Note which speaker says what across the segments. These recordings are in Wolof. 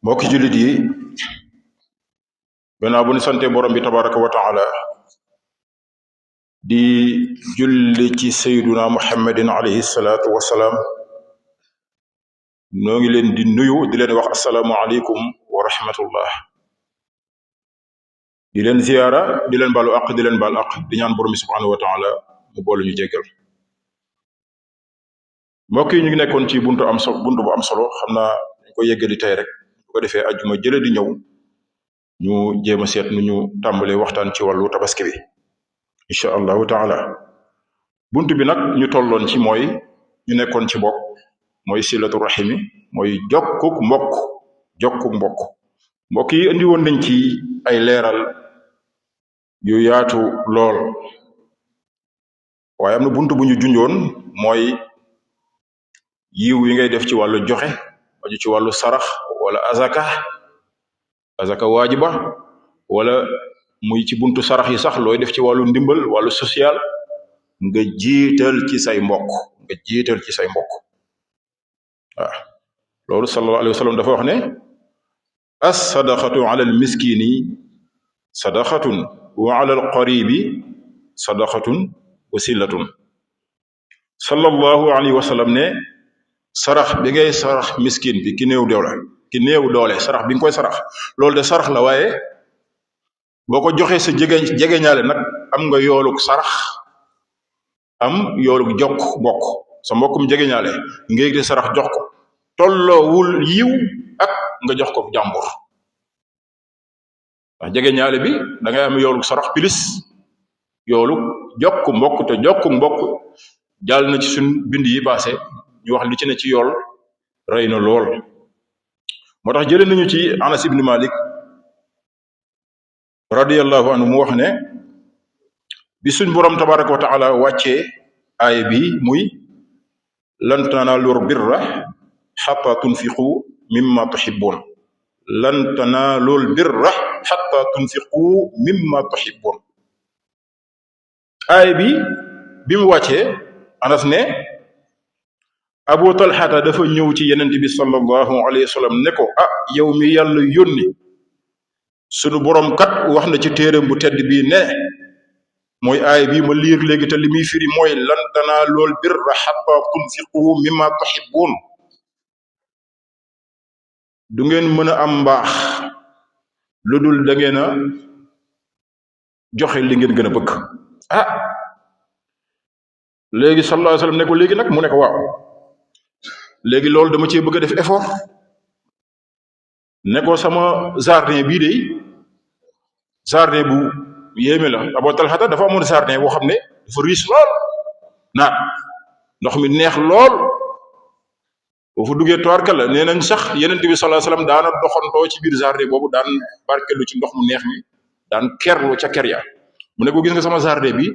Speaker 1: mbokki jullit yi gannaaw bu ñu sante borom bi tabaraka wa taala di julli ci sayduna muhammadin alayhi salaatu wasalaam noo ngi leen di nuyu di leen wax asalaamu aleykum wa rahmatullah di leen ziyaara di leen baalu aq di leen baal aq di ñaan borom bi subhanahu wa taala mu boole ñu jéggal mbokk yi ñu ngi nekkoon ci buntu bu am solo xam naa ñu ko yeggali tey rek bu ko defee ajjuma jële di ñëw ñu jéem a seet nu ñu tàmbalee waxtaan ci wàllu tabaski bi incha allahu taala bunt bi nag ñu tolloon ci mooy ñu nekkoon ci bokk mooy silatu rahimi mooy jokkuk mbokk mbokk yi indi woon nañ ci ay leeral yu yaatu lool waaye am na bunt bu ñu junjoon mooy yiw yi ngay def ci wàllu joxe aju ci wàllu sarax wala azaka waajiba wala muy ci buntu sarax yi sax looy def ci wàllu ndimbal wàllu social nga jiital ci say mbokk waaw loolu sallallahu alayhi wa sallam dafa wax ne as sadaqatu ala al miskini sadaqatun wa ala al qaribi sadaqatun wasilatun sallallahu alayhi wa sallam ne sarax bi ngay sarax miskin bi ki néew doole sarax bi nga koy sarax loolu de sarax la waaye boo ko joxee sa jegeñaale nag am nga yooluk sarax am yooluk jokk mbokk sa mbokkum jegeñaale nga yëg de sarax jox ko tolloowul yiw ak nga jox ko jàmbur ndax jegeñaale bi da ngay am yooluk sarax pilis yooluk jokk mbokk te jokku mbokk jàll na ci suñ bind yi passé ñu wax li ci ne ci yool rëy na lool moo tax jëlee nañu ci Anas ibn Malik radiyallahu anhu mu wax ne bi suñ borom tabaraka wa taala wàccee aaya bi muy lan tanaalul birra xatta tunfiqu mimma tuhibbun lan tanaalul birra xatta tunfiqu mimma tuhibbun aaya bi mu wàccee Anas ne Abu Talhata dafa ñëw ci yenent bi sallallahu alayhi wa sallam ne ko yow mi yàlla yónni sunu borom kat wax na ci téeram bu tedd bii ne mooy aay bi ma liir léegi te li muy firi mooy lan tanaalul birra hatta tunfiqu mimma tuhibbun du ngeen mën a am mbaax lu dul da ngeen a joxe li ngeen gën a bëgg léegi sallallahu alayhi wa sallam ne ko léegi nag mu ne ko waaw léegi loolu dama cee bëgg a def effort ne ko sama jardin bii de jardin bu yéeme la Abu Talhata dafa amoon jardin boo xam ne dafa riche lool naat ndox mi neex lool boo fa duggee toirkal la nee nañ sax yenent bi sallallahu alayhi wasallam daana doxantoo ci biir jardin boobu daan barkelu ci ndox mu neex mi daan kerlu ca ker ya mu ne ko gis nga sama jardin bi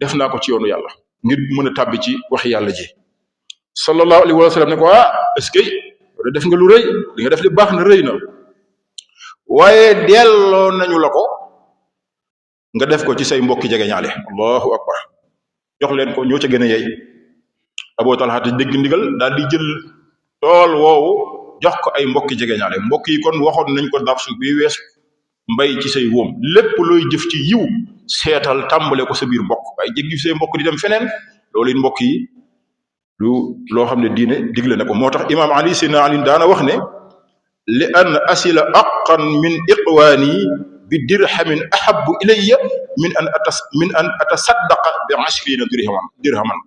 Speaker 1: def naa ko ci yoonu yàlla ngir mën a tàbbi ci waxi yàlla ji sallallahu alayhi wa sallam ne ko est-ce que def nga lu rëy li nga def li baax na rëy na waaye delloo nañu la ko nga def ko ci say mbokki jegeñaale allahu akbar jox leen ko ñoo ca gën a yey Abu Talha dégg ndigal daal di jël tool woowu jox ko ay mbokki jegeñaale mbokk yi kon waxoon nañ ko darsu bi weesu mbay ci say wóom lépp looy jëf ci yiw seetal tàmbale ko sa biir mbokk waaye jéggi say mbokk di dem feneen loolu it mbokk yi loo xam ne diine digle na ko moo tax imaam Ali Seydina Ali daana wax ne li an asila aqan min iqwaani bi dirhamin ahabbu ilayya min an atasaddaqa bi ashrina dirhaman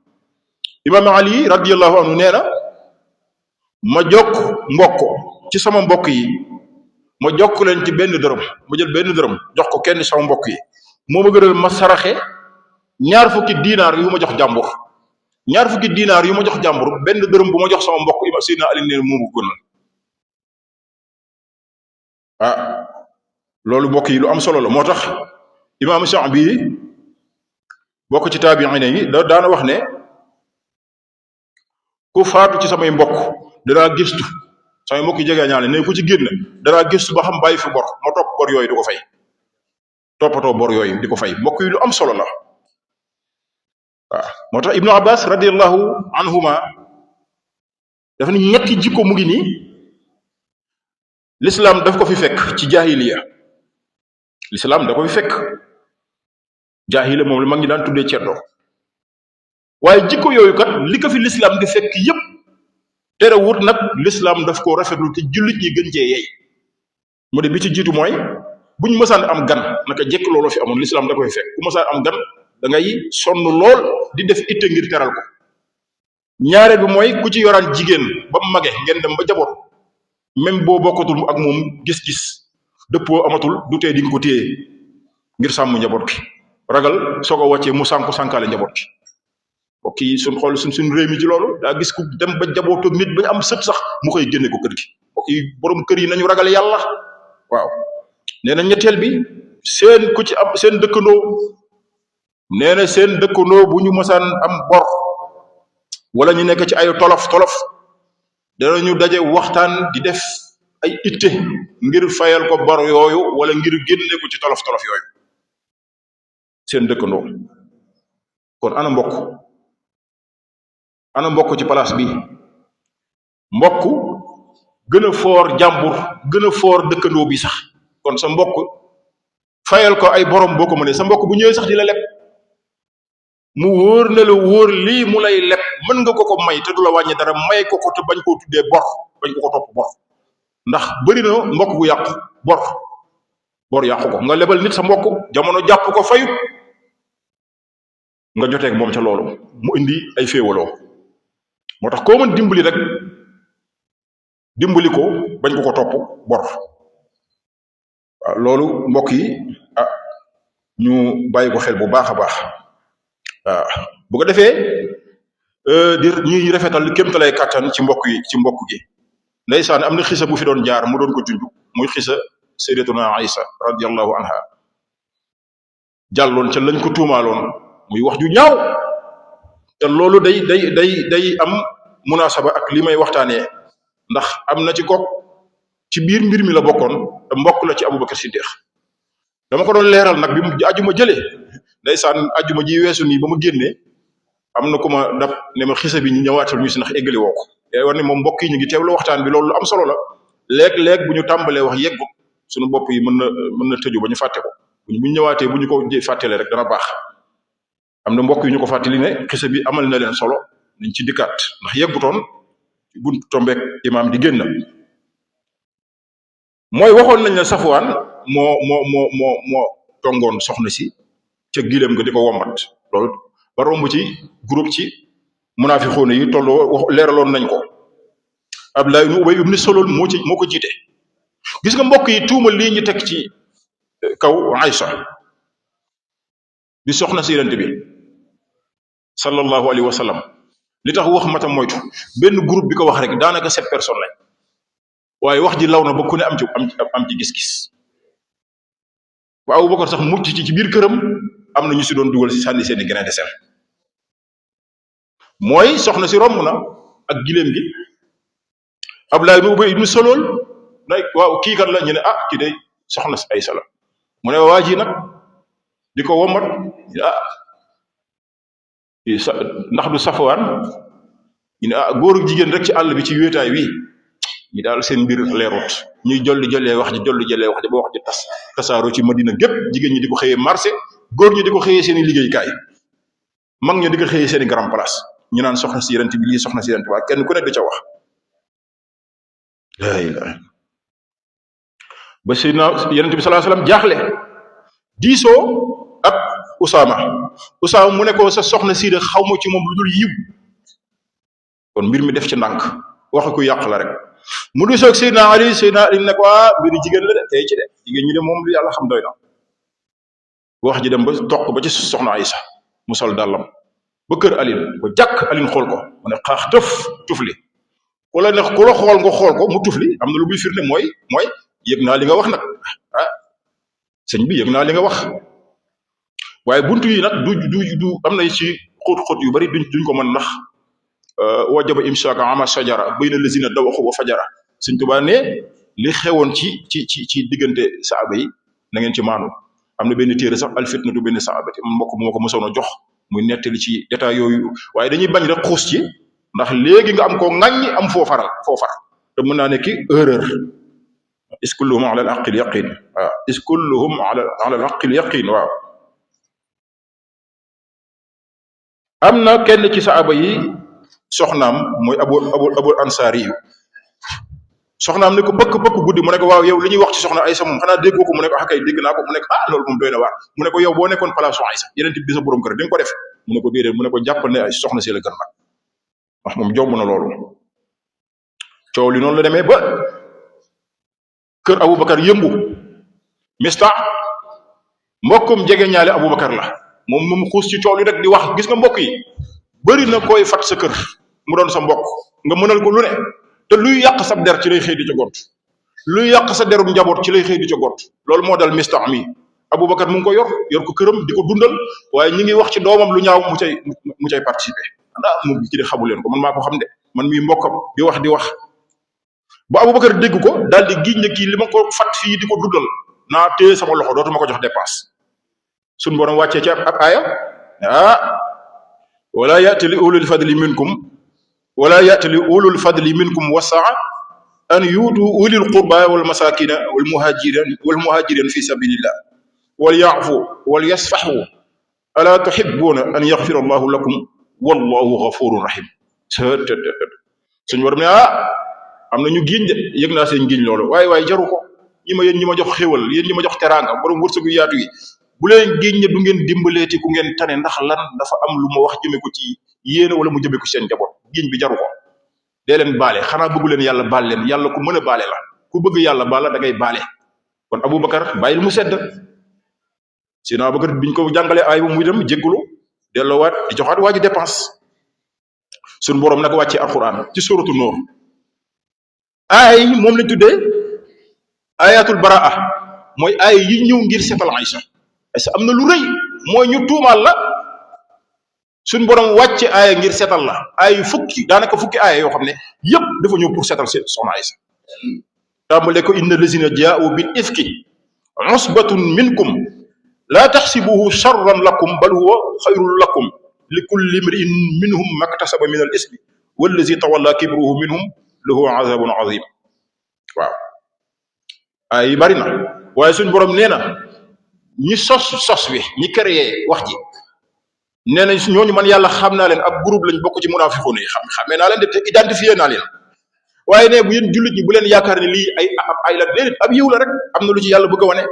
Speaker 1: imaam Ali radiyallahu anhu nee na ma jokk mbokk ci sama mbokk yi ma jokk leen ci benn dërëm ma jël benn dërëm jox ko kenn sama mbokk yi moo ma gënal ma saraxe ñaar fukki diinaar yu ma jox jàmbur benn dërëm bu ma jox sama mbokk ima Seydina Ali nee moomu gënal loolu mbokk yi lu am solo la moo tax imaam Sha'bi bokk ci taabi'iin yi daana wax ne ku faatu ci samay mbokk danaa gëstu samay mbokk yi jege ñaale ne ku ci génn danaa gëstu ba xam bàyyi fi bor ma topp bor yooyu di ko fay toppatoo bor yooyu di ko fay mbokk yi lu am solo la moo tax Ibnu Abbas radiyallahu anhuma dafa ni ñetti jikko mu ngi nii l'islam daf ko fi fekk ci jahiliya l'islam da ko fi fekk jahiliya moom la mag ñi daan tuddee ceddo waaye jikko yooyu kat li ko fi l'islam di fekk yépp terewut nag l'islam daf ko rafetlu te jullit ñi gën cee yey mu de bi ci jiitu mooy buñ mësaan am gan naka jekk loolu fi amoon l'islam da koy fekk ku mësaan am gan da ngay sonn lool di def itte ngir teral ko ñaareel bi mooy ku ci yoraan jigéen ba mu mage ngeen dem ba jaboot même boo bokkatul ak moom gis-gis dëppoo amatul du tee di nga ko téye ngir sàmm njaboot gi ragal soo ko wàccee mu sànkaale njaboot gi mbokk yi suñ xool suñ réew mi ci loolu daa gis ku dem ba jabootu nit ba ñu am sët sax mu koy génne ko kër gi mbokk yi borom kër yi nañu ragal yàlla waaw nee na ñetteel bi seen ku ci am seen dëkkandoo nee na seen dëkkandoo bu ñu mësaan am bor wala ñu nekk ci ay tolof danañu daje waxtaan di def ay itte ngir fayal ko bor yooyu wala ngir génne ko ci tolof yooyu seen dëkkandoo kon ana mbokk ci place bi mbokk gën a foor jàmbur gën a foor dëkkandoo bi sax kon sa mbokk fayal ko ay borom boo ko mënee sa mbokk bu ñëwee sax di la leb mu wóor na la wóor lii mu lay leb mën nga ko may te du la wàññi dara may ko te bañ koo tuddee bor bañ ko topp bor ndax bëri na mbokk bu yàqu bor yàqu ko nga lebal nit sa mbokk jamono jàpp ko fayut nga joteeg moom ca loolu mu indi ay féewaloo moo tax koo mën dimbali rek dimbali ko bañ ko topp bor waaw loolu mbokk yi ñu bàyyi ko xel bu baax a baax waaw bu ko defee di ñuy rafetal kéemtalay kàttan ci mbokk gi ndeysaan am na xisa bu fi doon jaar mu doon ko junj muy xisa sayyidatuna Aïsa radiyallahu anha jàlloon ca lañ ko tuumaaloon muy wax ju ñaaw te loolu day am munasaba ak li may waxtaanee ndax am na ci gox ci biir mbir mi la bokkoon te mbokk la ci Abubakar Siddiq dama ko doon leeral nag bi mu ajuma jëlee ndeysaan ajuma ji weesu nii ba mu génnee am na ku ma dab ne ma xisa bi ñu ñëwaatal ñu si ndax eggali woo ko yaay war ne moom mbokk yi ñu ngi teewlu waxtaan bi loolu lu am solo la léeg-léeg bu ñu tàmbalee wax yeggu suñu bopp yi mën na tëju ba ñu fàtte ko bu ñu ñëwaatee bu ñu ko fàttelee rek dana baax am na mbokk yu ñu ko fàttali ne xisa bi amal na leen solo nañ ci dikkaat ndax yeggutoon bu tombeek imaam di génn mooy waxoon nañ ne Safwaan moo tongoon soxna si ca gileem nga di ko wommat loolu ba romb ci groupe ci munaafiqoon yi tolloo leeraloon nañ ko Abdullah ibn Ubay ibn Salul moo ko jiite gis nga mbokk yi tuuma lii ñu teg ci kaw Aïcha di soxna si Yonent bi sallallahu alayhi wa sallam li tax wax matam moytu benn groupe bi ko wax rek daanaka 7 personnes lañ waaye wax ji law na ba ku ne am ci gis-gis ba Abubakar sax mucc ci biir këram am na ñu si doon dugal si sànni seeni grain de sel mooy soxna si romb na ak gileem gi Abdullah ibn Ubay ibn Salul waaw kii kat la ñu ne kii day soxna si Aysa la mu ne waa ji nag di ko wommat ndax du Safwaan ñu ne góor ak jigéen rek ci àll bi ci wéetaay wi ñi daal seen mbir leerut ñuy jollee wax ji ba wax ji tasaaroo ci Madina gépp jigéen ñi di ko xëyee marché góor ñi di ko xëyee seen i liggéeykaay mag ñi di ko xëyee seen i grand place ñu naan soxna si Yonent bi lii soxna si Yonent bi kenn ku nekk di ca wax la ilaha ba Seydina Yonent bi sallallahu alayhi wasallam jaaxle diisoo ak Usaama mu ne ko sa soxna si de xaw ma ci moom lu dul yiw kon mbir mi def ci ndànk wax ku yàq la rek mu du soog Seydina Ali ne ko mbiri jigéen la de tey ci de jigéen ñi de moom lu yàlla xam doy na wax ji dem ba toq ba ci soxna Aïsa mu sol dàllam ba kër Alioune ba jàkk Alioune xool ko mu ne xaax tufli ku la xool nga xool ko mu tufli am na lu muy firnde mooy yëg naa li nga wax nag sëñ bi yëg naa li nga wax waaye buntu yi nag du am na ci xóot yu bari duñ ko mën ndax wajaba imsaaka ama sajara bayna lazina dawaxu wa fajara Sëñ Tuubaa ne li xewoon ci diggante saaba yi na ngeen ci maanu am na benn téere sax alfitnatu benn saabati mbokk bu ma ko mosoon a jox muy nettali ci détail yooyu waaye dañuy bañ rek xuus ci ndax léegi nga am ko ŋàññi am foo far te mën naa nekk erreur is kulluhum ala al haqqil yaqin waaw is kulluhum ala al haqqil yaqin waaw am na kenn ci saaba yi soxnaam mooy abu ansaari yu soxnaam ne ko bëkk guddi mu ne ko waaw yow li ñuy wax ci soxna Aysa moom xanaa déggoo ko mu ne ko akay dégg naa ko mu ne ko loolu moom doy na waar mu ne ko yow boo nekkoon place Aysa yeneen bi sa borom kër di nga ko def mu ne ko déedéet mu ne ko jàppal ne ay soxna si la gën nag wax moom jomb na loolu coow li noonu la demee ba kër Aboubacar yëngu Mista mbokkum jege ñaale Aboubacar la moom xuus ci coow li rek di wax gis nga mbokk yi bëri na koy fat sa kër mu doon sa mbokk nga mënal ko lu ne te luy yàq sa der ci lay xëy di ca gont luy yàq sa derum njaboot ci lay xëy di ca gont loolu moo dal Mista mi Aboubacar mu ngi ko yor ko këram di ko dundal waaye ñi ngi wax ci doomam lu ñaaw mu cay participer mu ci di xamu leen ko man maa ko xam de man mii mbokkam di wax ba Aboubacar dégg ko daal di giñ ne kii li ma ko fat fii di ko dundal naa téye sama loxo dootuma ko jox dépense suñ borom wàccee ci ab aaya wala ya'ti li ulul fadli minkum wasaa an yuutu ulil qurba wal masakina wal muhajirin fi sabilillah wal ya'fu wal yasfahu ala tuhibbuna an yaghfira allahu lakum wallahu ghafurur rahim suñ borom ne am na ñu giñ de yëg naa seen giñ loolu waaye jaru ko yéen ñi ma jox xéwal yéen ñi ma jox teraanga borom wërsëgu yaatu yi bu leen giñ ne du ngeen dimbaleeti ku ngeen tane ndax lan dafa am lu ma wax jëme ko ci yéen wala mu jëme ko seen njaboot giñ bi jaru ko dee leen baale xanaa bëggu leen yàlla baal leen yàlla ku mën a baale la ku bëgg yàlla baal la da ngay baale kon Aboubacar bàyyil mu sedd sinon Aboubacar biñ ko jàngalee ay bu muy dem jéggulu delloowaat di joxaat waa ji dépense suñ borom nag wàccee alquran ci suratu Nuur aay moom lañ tuddee ayatul baraa mooy aay yi ñëw ngir setal Aysa am na lu rëy mooy ñu tuumaal la suñ borom wàcce aaya ngir setal la aay daanaka fukki aaya yoo xam ne yépp dafa ñëw pour setal soxna Aysa tàmbale ko inna lazina jaa'u bil ifki usbatun minkum laa taxsibuhu charran lakum bal huwa xayrun lakum li kulli imri'in minhum maktasaba min al ismi wallazi tawalla kibruhu minhum lahu azabun azim waaw ay bari na waaye suñ borom nee na ñi sos wi ñi créé wax ji nee na ñooñu man yàlla xam naa leen ab groupe lañ bokk ci munaafiqoon yi xamee naa leen de te identifié naa leen waaye ne bu yéen jullit ñi bu leen yaakaar ne lii ay la déedéet ab yiw la rek am na lu ci yàlla bëgg a wane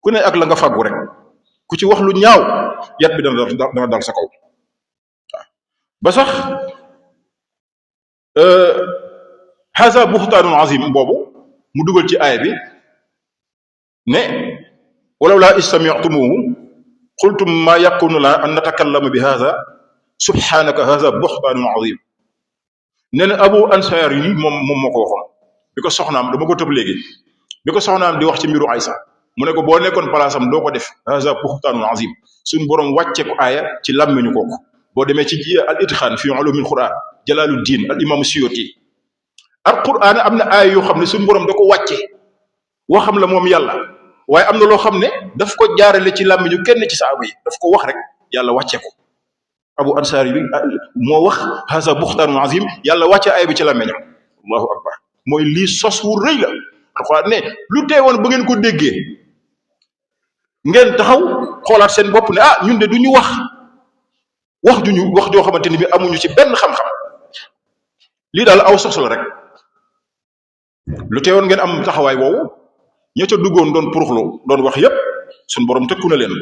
Speaker 1: ku ne ak la nga fàggu rek ku ci wax lu ñaaw yat bi dana dal sa kaw waaw ba sax haza buxtaanun azim boobu mu dugal ci aaya bi ne walaw laa istami'tumuhu qultum ma yakunu lana an natakallama bi haza subhanaka haza buxtaanun azim nee na abu ansaar yi moom moo ko waxoon bi ko soxnaam dama ko tëb léegi bi ko soxnaam di wax ci mbiru Aysa mu ne ko boo nekkoon palaasam doo ko def haza buxtaanun azim suñ borom wàcce ko aaya ci làmmiñu kooku boo demee ci al itqaan fi ulumil quran Jalaaluddin al imam Suyuti al quran am na aaya yoo xam ne suñu borom da ko wàcce waxam la moom yàlla waaye am na loo xam ne daf ko jaarale ci làmmiñu kenn ci saaba yi daf ko wax rek yàlla wàcce ko abu ansaari bi moo wax haza buxtaanun azim yàlla wàcce aaya bi ci làmmiñam allahu akbar mooy lii sos wu rëy la alquran ne lu teewoon ba ngeen ko déggee ngeen taxaw xoolaat seen bopp ne ñun de du ñu wax joo xamante ni bi amuñu ci benn xam-xam lii daal aw sos la rek lu teewoon ngeen am taxawaay woowu ña ca duggoon doon puruxlu doon wax yépp suñ borom tëkku na leen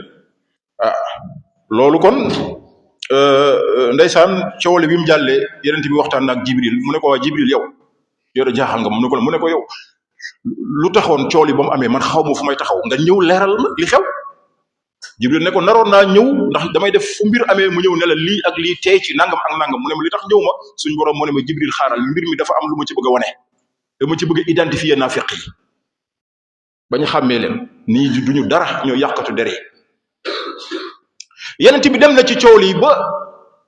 Speaker 1: loolu kon ndeysaan coowale bi mu jàllee yeneen bi waxtaan na ak Jibril mu ne ko waa Jibril yow da jaaxal nga mu ne ko yow lu taxoon coow li ba mu amee man xaw ma fu may taxaw nga ñëw leeral ma li xew Jibril ne ko naroon naa ñëw ndax damay def fu mbir amee mu ñëw ne la lii ak lii tey ci nangam ak nangam mu ne ma li tax ñëw ma suñ borom mu ne ma Jibril xaaral mbir mi dafa am lu ma ci bëgg a wane dama ci bëgg a identifier naafiq yi ba ñu xàmmee leen nii duñu dara ñoo yàqatu dere yenent bi dem na ci coow li ba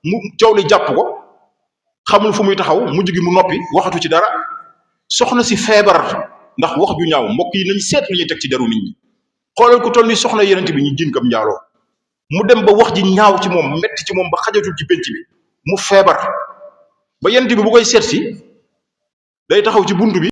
Speaker 1: mu coow li jàpp ko xamul fu muy taxaw mujj gi mu noppi waxatu ci dara soxna si feebar ndax wax ju ñaaw mbokk yi nañ seet li ñuy teg ci deru nit ñi xoolal ko toll ni soxna yenent bi ñu jiin kam njaaloo mu dem ba wax ji ñaaw ci moom metti ci moom ba xajatul ci penc bi mu feebar ba yenent bi bu koy seet si day taxaw ci buntu bi